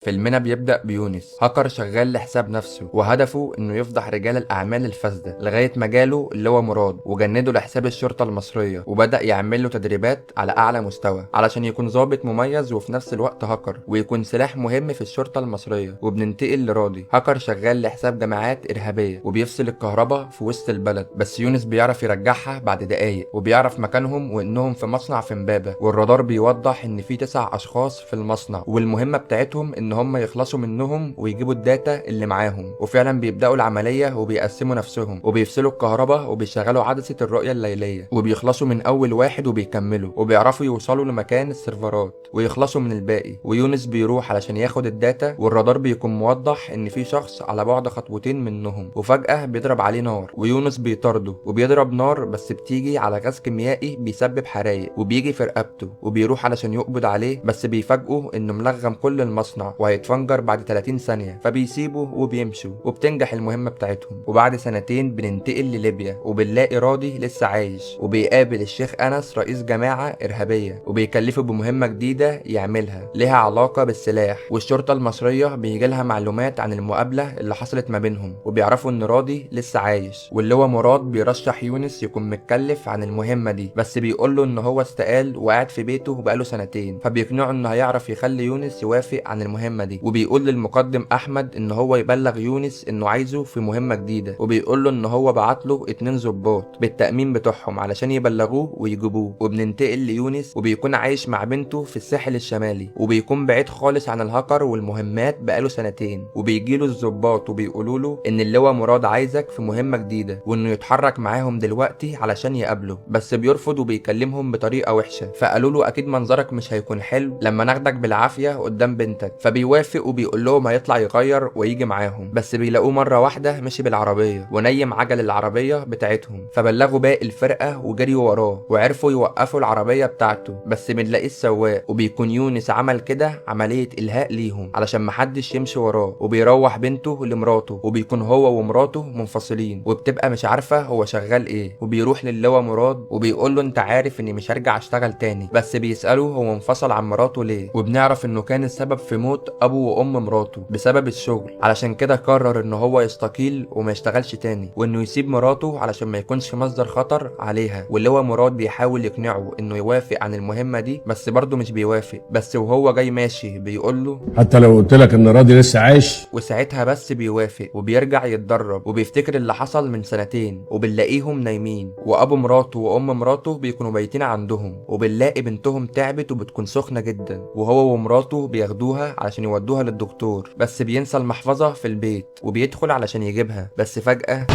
فيلمنا بيبدأ بيونس، هاكر شغال لحساب نفسه، وهدفه انه يفضح رجال الاعمال الفاسدة، لغاية ما جاله اللي هو مراد وجنده لحساب الشرطة المصرية، وبدأ يعمل له تدريبات على اعلى مستوى علشان يكون ضابط مميز وفي نفس الوقت هاكر ويكون سلاح مهم في الشرطة المصرية. وبننتقل لراضي، هاكر شغال لحساب جماعات ارهابية وبيفصل الكهرباء في وسط البلد، بس يونس بيعرف يرجعها بعد دقايق وبيعرف مكانهم وانهم في مصنع في امبابة، والرادار بيوضح ان في 9 اشخاص في المصنع، والمهمة بتاعتهم ان هم يخلصوا منهم ويجيبوا ال data اللي معاهم. وفعلا بيبداوا العملية وبيقسموا نفسهم وبيفصلوا الكهرباء وبيشغلوا عدسة الرؤية الليلية وبيخلصوا من اول واحد وبيكملوا وبيعرفوا يوصلوا لمكان السيرفرات ويخلصوا من الباقي. ويونس بيروح علشان ياخد ال data، والرادار بيكون موضح ان في شخص على بعد خطوتين منهم، وفجاة بيضرب عليه نار ويونس بيطارده وبيضرب نار بس بتيجي على غاز كيميائي بيسبب حرايق وبيجي في رقبته، وبيروح علشان يقبض عليه بس بيفاجئوا انه ملغم كل المصنع وهيتفنجر بعد 30 ثانية، فبيسيبه وبيمشوا وبتنجح المهمة بتاعتهم. وبعد سنتين بننتقل لليبيا وبنلاقي راضي لسه عايش، وبيقابل الشيخ أنس رئيس جماعة إرهابية وبيكلفه بمهمة جديدة يعملها لها علاقة بالسلاح. والشرطة المصرية بيجيلها معلومات عن المقابلة اللي حصلت ما بينهم وبيعرفوا إن راضي لسه عايش، واللي هو مراد بيرشح يونس يكون متكلف عن المهمة دي، بس بيقوله إن هو استقال وقاعد في بيته بقاله سنتين، فبيقنعه إنه هيعرف يخلي يونس يوافق عن المهمة دي. وبيقول للمقدم احمد ان هو يبلغ يونس انه عايزه في مهمة جديدة، وبيقول له ان هو بعت له 2 ضباط بالتأمين بتوعهم علشان يبلغوه ويجيبوه. وبننتقل ليونس وبيكون عايش مع بنته في الساحل الشمالي، وبيكون بعيد خالص عن الهاكر والمهمات بقاله سنتين، وبيجيله الضباط وبيقولوا له ان اللواء مراد عايزك في مهمة جديدة وانه يتحرك معاهم دلوقتي علشان يقابله، بس بيرفض وبيكلمهم بطريقة وحشة، فقالوا له اكيد منظرك مش هيكون حلو لما ناخدك بالعافية قدام بنتك، فبيوافق وبيقول لهم هيطلع يغير ويجي معاهم، بس بيلاقوه مرة واحدة مشي بالعربية ونيم عجل العربية بتاعتهم، فبلغوا باقي الفرقة وجريوا وراه وعرفوا يوقفوا العربية بتاعته، بس بنلاقيه السواق، وبيكون يونس عمل كده عملية إلهاء ليهم علشان محدش يمشي وراه، وبيروح بنته لمراته وبيكون هو ومراته منفصلين وبتبقى مش عارفة هو شغال ايه، وبيروح للواء مراد وبيقول له انت عارف اني مش هرجع اشتغل تاني، بس بيسأله هو انفصل عن مراته ليه، وبنعرف انه كان السبب في موت ابو وام مراته بسبب الشغل، علشان كده قرر ان هو يستقيل وما يشتغلش تاني وانه يسيب مراته علشان ما يكونش مصدر خطر عليها. واللي هو مراد بيحاول يقنعه انه يوافق عن المهمة دي بس برضه مش بيوافق، بس وهو جاي ماشي بيقول له حتى لو قلت لك ان راضي لسه عايش، وساعتها بس بيوافق وبيرجع يتدرب وبيفتكر اللي حصل من سنتين، وبنلاقيهم نايمين وابو مراته وام مراته بيكونوا بايتين عندهم، وبنلاقي بنتهم تعبت وبتكون سخنة جدا، وهو ومراته بياخدوها علشان يودوها للدكتور، بس بينسى المحفظة في البيت وبيدخل علشان يجيبها، بس فجأة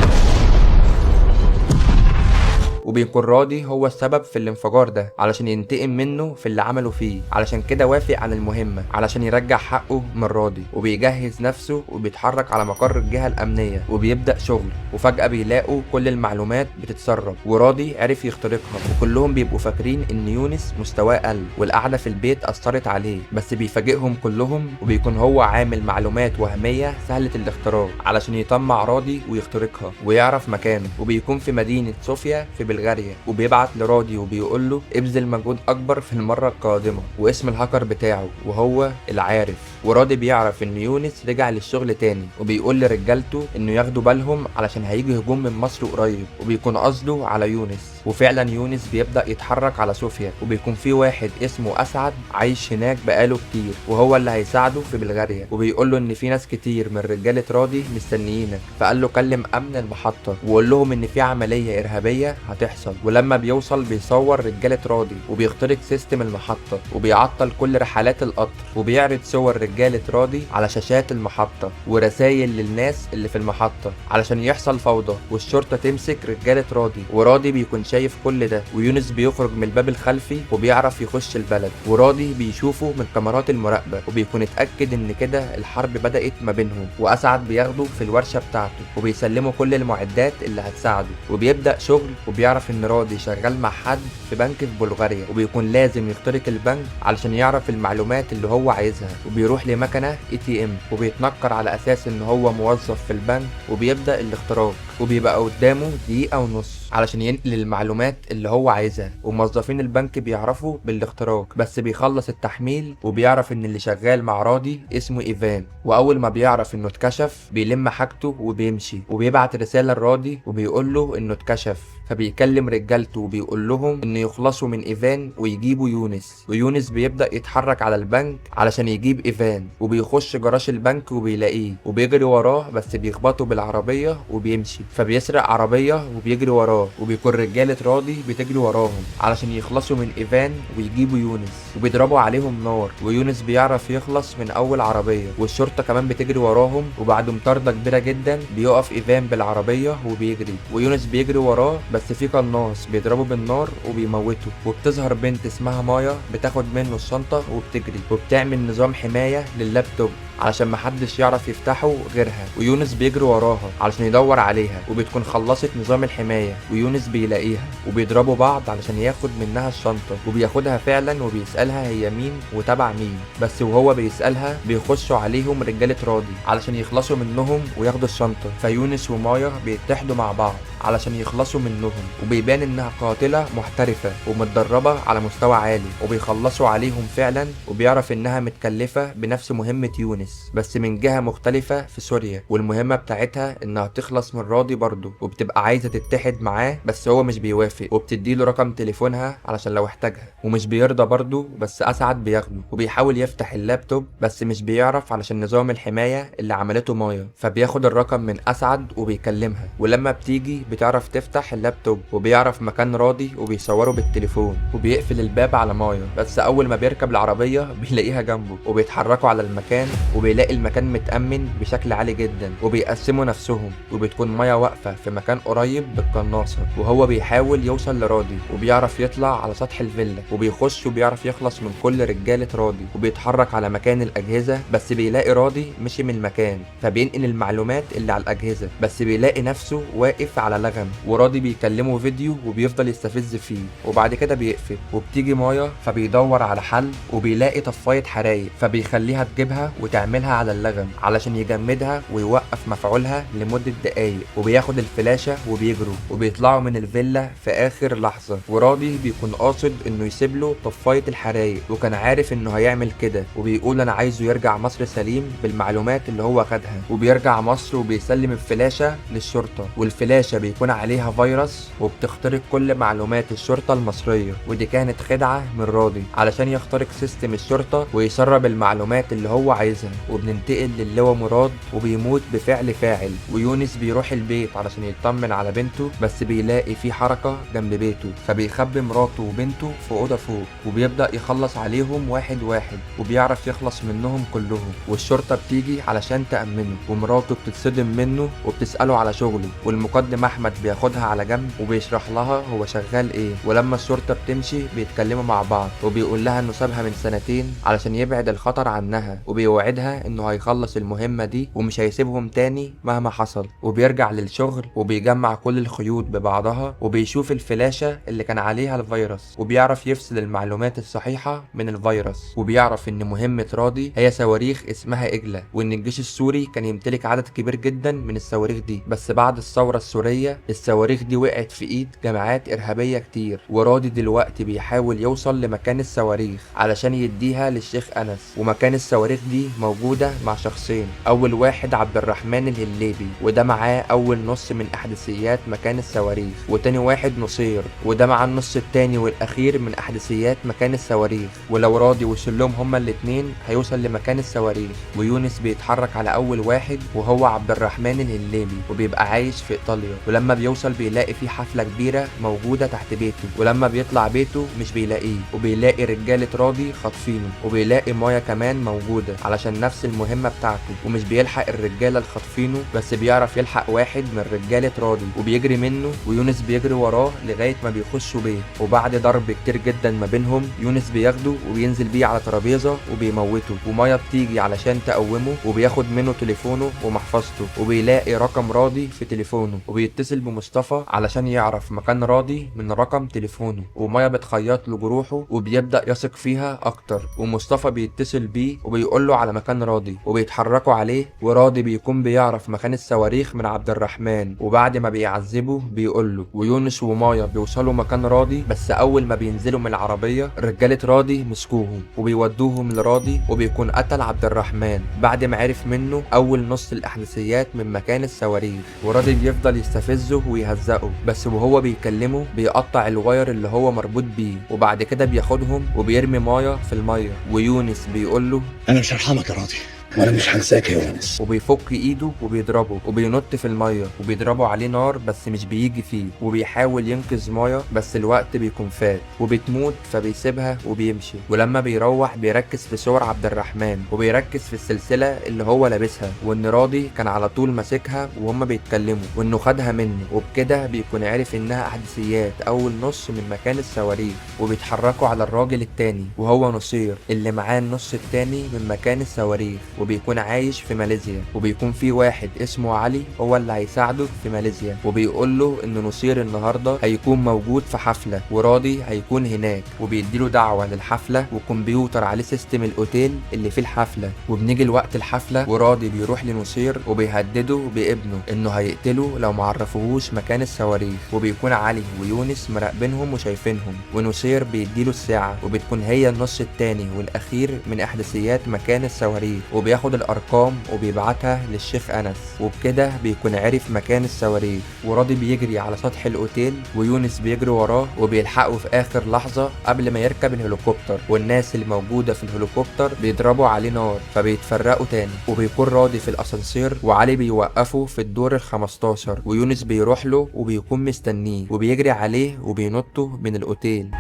وبيكون راضي هو السبب في الانفجار ده علشان ينتقم منه في اللي عمله فيه، علشان كده وافق عن المهمة علشان يرجع حقه من راضي، وبيجهز نفسه وبيتحرك على مقر الجهة الأمنية وبيبدأ شغل، وفجأة بيلاقوا كل المعلومات بتتسرب وراضي عرف يخترقها، وكلهم بيبقوا فاكرين ان يونس مستواه قل والقعدة في البيت أثرت عليه، بس بيفاجئهم كلهم وبيكون هو عامل معلومات وهمية سهلة الاختراق علشان يطمع راضي ويخترقها ويعرف مكانه، وبيكون في مدينة صوفيا في بلغاريا، وبيبعت لراضي وبيقول له ابذل مجهود اكبر في المرة القادمة واسم الهاكر بتاعه وهو العارف. وراضي بيعرف ان يونس رجع للشغل تاني وبيقول لرجالته انه ياخدوا بالهم علشان هيجي هجوم من مصر قريب، وبيكون قصده على يونس، وفعلا يونس بيبدا يتحرك على صوفيا، وبيكون في واحد اسمه اسعد عايش هناك بقاله كتير وهو اللي هيساعده في بلغاريا، وبيقول له ان في ناس كتير من رجاله راضي مستنيينك، فقال له كلم امن المحطة وقول لهم ان في عملية ارهابية هتحصل. ولما بيوصل بيصور رجاله راضي وبيخترق system المحطة وبيعطل كل رحلات القطر، وبيعرض صور رجاله راضي على شاشات المحطة ورسائل للناس اللي في المحطة علشان يحصل فوضى والشرطة تمسك رجاله راضي، وراضي بيكون شايف كل ده. ويونس بيخرج من الباب الخلفي وبيعرف يخش البلد، وراضي بيشوفه من كاميرات المراقبة وبيكون اتاكد ان كده الحرب بدات ما بينهم، واسعد بياخده في الورشة بتاعته وبيسلمه كل المعدات اللي هتساعده، وبيبدا شغل، وبيعرف ان راضي شغال مع حد في بنك في بلغاريا وبيكون لازم يخترق البنك علشان يعرف المعلومات اللي هو عايزها، وبيروح لمكنه ATM وبيتنكر على اساس ان هو موظف في البنك وبيبدا الاختراق، وبيبقى قدامه دقيقة ونص علشان ينقل المعلومات اللي هو عايزها. وموظفين البنك بيعرفوا بالاختراق، بس بيخلص التحميل وبيعرف ان اللي شغال مع راضي اسمه ايفان. واول ما بيعرف انه اتكشف بيلم حاجته وبيمشي، وبيبعت رسالة لراضي وبيقول له انه اتكشف. فبيكلم رجالته وبيقول لهم ان يخلصوا من ايفان ويجيبوا يونس. ويونس بيبدأ يتحرك على البنك علشان يجيب ايفان، وبيخش جراج البنك وبيلاقيه وبيجري وراه، بس بيخبطه بالعربية وبيمشي. فبيسرق عربية وبيجري وراه، وبيكون رجالة راضي بتجري وراهم علشان يخلصوا من ايفان ويجيبوا يونس، وبيضربوا عليهم نار. ويونس بيعرف يخلص من اول عربية، والشرطة كمان بتجري وراهم. وبعد مطاردة كبيرة جدا بيقف ايفان بالعربية وبيجري، ويونس بيجري وراه، بس في قناص بيضربه بالنار وبيموته. وبتظهر بنت اسمها مايا بتاخد منه الشنطة وبتجري، وبتعمل نظام حماية لللابتوب علشان محدش يعرف يفتحه غيرها. ويونس بيجري وراها علشان يدور عليها، وبتكون خلصت نظام الحماية، ويونس بيلاقيها وبيضربوا بعض علشان ياخد منها الشنطة، وبياخدها فعلا وبيسألها هي مين وتبع مين. بس وهو بيسألها بيخشوا عليهم رجالة راضي علشان يخلصوا منهم وياخدوا الشنطة. فيونس ومايا بيتحدوا مع بعض علشان يخلصوا منهم، وبيبان انها قاتلة محترفة ومتدربة على مستوى عالي، وبيخلصوا عليهم فعلا. وبيعرف انها متكلفة بنفس مهمة يونس بس من جهة مختلفة في سوريا، والمهمة بتاعتها انها تخلص من راضي برضه، وبتبقى عايزة تتحد معاه بس هو مش بيوافق، وبتديله رقم تليفونها علشان لو احتاجها ومش بيرضى برضه. بس اسعد بياخده وبيحاول يفتح اللابتوب بس مش بيعرف علشان نظام الحماية اللي عملته مايا. فبياخد الرقم من اسعد وبيكلمها، ولما بتيجي بتعرف تفتح اللابتوب، وبيعرف مكان راضي وبيصوره بالتليفون، وبيقفل الباب على مايا. بس اول ما بيركب العربية بيلاقيها جنبه، وبيتحركوا على المكان، وبيلاقي المكان متأمن بشكل عالي جدا، وبيقسموا نفسهم، وبتكون مايا واقفة في مكان قريب بالقناصة، وهو بيحاول يوصل لراضي، وبيعرف يطلع على سطح الفيلا وبيخش وبيعرف يخلص من كل رجالة راضي، وبيتحرك على مكان الأجهزة، بس بيلاقي راضي مشي من المكان، فبينقل المعلومات اللي على الأجهزة، بس بيلاقي نفسه واقف على لغم، وراضي بيكلمه فيديو وبيفضل يستفز فيه، وبعد كده بيقفل. وبتيجي مايا فبيدور على حل، وبيلاقي طفاية حرايق، فبيخليها تجيبها وتعملها على اللغم علشان يجمدها ويوقف مفعولها لمدة دقايق، وبياخد الفلاشة وبيجروا وبيطلعوا من الفيلا في آخر لحظة. وراضي بيكون قاصد انه يسيب له طفاية الحرايق، وكان عارف انه هيعمل كده، وبيقول انا عايزه يرجع مصر سليم بالمعلومات اللي هو خدها. وبيرجع مصر وبيسلم الفلاشة للشرطة، والفلاشة بيكون عليها فيروس وبتخترق كل معلومات الشرطة المصرية. ودي كانت خدعة من راضي علشان يخترق system الشرطة ويسرب المعلومات اللي هو عايزها. وبننتقل للواء مراد، وبيموت بفعل فاعل. ويونس بيروح البيت علشان يطمن على بنته، بس بيلاقي في حركة جنب بيته، فبيخبي مراته وبنته في أوضة فوق، وبيبدأ يخلص عليهم واحد واحد، وبيعرف يخلص منهم كلهم. والشرطة بتيجي علشان تأمنه، ومراته بتتصدم منه وبتسأله على شغله، والمقدم أحمد بياخدها على جنب وبيشرح لها هو شغال ايه. ولما الشرطة بتمشي بيتكلموا مع بعض، وبيقول لها انه سابها من سنتين علشان يبعد الخطر عنها، وبيوعدها انه هيخلص المهمة دي ومش هيسيبهم تاني مهما حصل. وبيرجع للشغل وبيجمع كل الخيوط ببعضها، وبيشوف الفلاشة اللي كان عليها الفيروس، وبيعرف يفصل المعلومات الصحيحة من الفيروس. وبيعرف ان مهمة راضي هي صواريخ اسمها إجلة، وان الجيش السوري كان يمتلك عدد كبير جدا من الصواريخ دي، بس بعد الثورة السورية الصواريخ دي وقعت في ايد جماعات إرهابية كتير. وراضي دلوقتي بيحاول يوصل لمكان الصواريخ علشان يديها للشيخ أنس، ومكان الصواريخ دي موجودة مع شخصين، أول واحد عبد الرحمن الهليبي وده معاه أول نص من أحداثيات مكان الصواريخ، وتاني واحد نصير وده معاه النص التاني والأخير من أحداثيات مكان الصواريخ. ولو راضي وصل لهم هما الاتنين هيوصل لمكان الصواريخ. ويونس بيتحرك على أول واحد وهو عبد الرحمن الهليبي، وبيبقى عايش في إيطاليا، ولما بيوصل بيلاقي في حفلة كبيرة موجودة تحت بيته، ولما بيطلع بيته مش بيلاقيه، وبيلاقي رجالة راضي خاطفينه، وبيلاقي مايا كمان موجودة علشان نفس المهمة بتاعته، ومش بيلحق الرجالة اللي خاطفينه، بس بيعرف يلحق واحد من رجالة راضي وبيجري منه، ويونس بيجري وراه لغاية ما بيخشوا بيت. وبعد ضرب كتير جدا ما بينهم يونس بياخده وبينزل بيه على ترابيزة وبيموته، ومايا بتيجي علشان تقومه وبياخد منه تليفونه ومحفظته، وبيلاقي رقم راضي في تليفونه وبيتصل وبيتصل بمصطفى علشان يعرف مكان راضي من رقم تليفونه، ومايا بتخيط له جروحه وبيبدأ يثق فيها اكتر. ومصطفى بيتصل بيه وبيقول له على مكان راضي وبيتحركوا عليه، وراضي بيكون بيعرف مكان الصواريخ من عبد الرحمن، وبعد ما بيعذبه بيقول له. ويونس ومايا بيوصلوا مكان راضي، بس اول ما بينزلوا من العربية رجالة راضي مسكوهم وبيودوهم لراضي، وبيكون قتل عبد الرحمن بعد ما عرف منه اول نص الاحداثيات من مكان الصواريخ. وراضي بيفضل يستفزه ويهزقه، بس وهو بيكلمه بيقطع ال wire اللي هو مربوط بيه، وبعد كده بياخدهم وبيرمي مايا في المية. ويونس بيقول له انا مش هرحمك يا راضي، وانا مش هنساك يا يونس. وبيفك ايده وبيضربه وبينط في المية وبيضربه عليه نار بس مش بيجي فيه، وبيحاول ينقذ مايا بس الوقت بيكون فات وبتموت، فبيسيبها وبيمشي. ولما بيروح بيركز في صور عبد الرحمن وبيركز في السلسلة اللي هو لابسها، وان راضي كان على طول ماسكها وهما بيتكلموا وانه خدها منه، وبكده بيكون عرف انها احداثيات اول نص من مكان الصواريخ. وبيتحركوا على الراجل التاني وهو نصير اللي معاه النص التاني من مكان الصواريخ، وبيكون عايش في ماليزيا، وبيكون في واحد اسمه علي هو اللي هيساعده في ماليزيا، وبيقول له ان نصير النهارده هيكون موجود في حفلة وراضي هيكون هناك، وبيديله دعوه للحفله وكمبيوتر عليه system الاوتيل اللي فيه الحفلة. وبنيجي لوقت الحفلة وراضي بيروح لنصير وبيهدده بابنه انه هيقتله لو معرفوهوش مكان الصواريخ، وبيكون علي ويونس مراقبينهم وشايفينهم، ونصير بيديله الساعة وبتكون هي النص التاني والاخير من احداثيات مكان الصواريخ، وبياخد الارقام وبيبعتها للشيخ انس، وبكده بيكون عرف مكان الصواريخ. وراضي بيجري على سطح الاوتيل ويونس بيجري وراه وبيلحقه في اخر لحظة قبل ما يركب الهليكوبتر، والناس اللي موجودة في الهليكوبتر بيضربوا عليه نار فبيتفرقوا تاني. وبيكون راضي في الاسانسير وعلي بيوقفه في الدور ال15، ويونس بيروح له وبيكون مستنيه وبيجري عليه وبينطه من الاوتيل،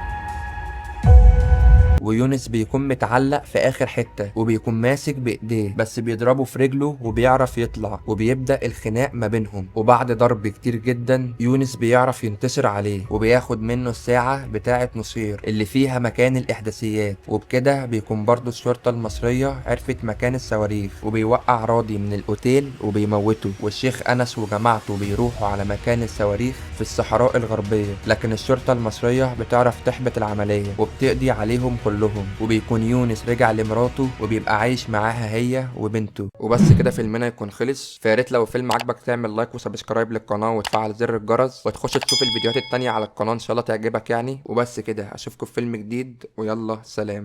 ويونس بيكون متعلق في اخر حتة وبيكون ماسك بايديه بس بيضربه في رجله وبيعرف يطلع، وبيبدأ الخناق ما بينهم. وبعد ضرب كتير جدا يونس بيعرف ينتصر عليه وبياخد منه الساعة بتاعة نصير اللي فيها مكان الاحداثيات، وبكده بيكون برضو الشرطة المصرية عرفت مكان الصواريخ، وبيوقع راضي من الاوتيل وبيموته. والشيخ انس وجماعته بيروحوا على مكان الصواريخ في الصحراء الغربية، لكن الشرطة المصرية بتعرف تحبط العملية وبتقضي عليهم كلهم. وبيكون يونس رجع لمراته وبيبقى عايش معاها هي وبنته. وبس كده فيلمنا يكون خلص. فياريت لو الفيلم عجبك تعمل like و subscribe للقناة وتفعل زر الجرس وتخش تشوف الفيديوهات التانية على القناة، ان شاء الله تعجبك يعني. وبس كده، اشوفكم في فيلم جديد ويلا سلام.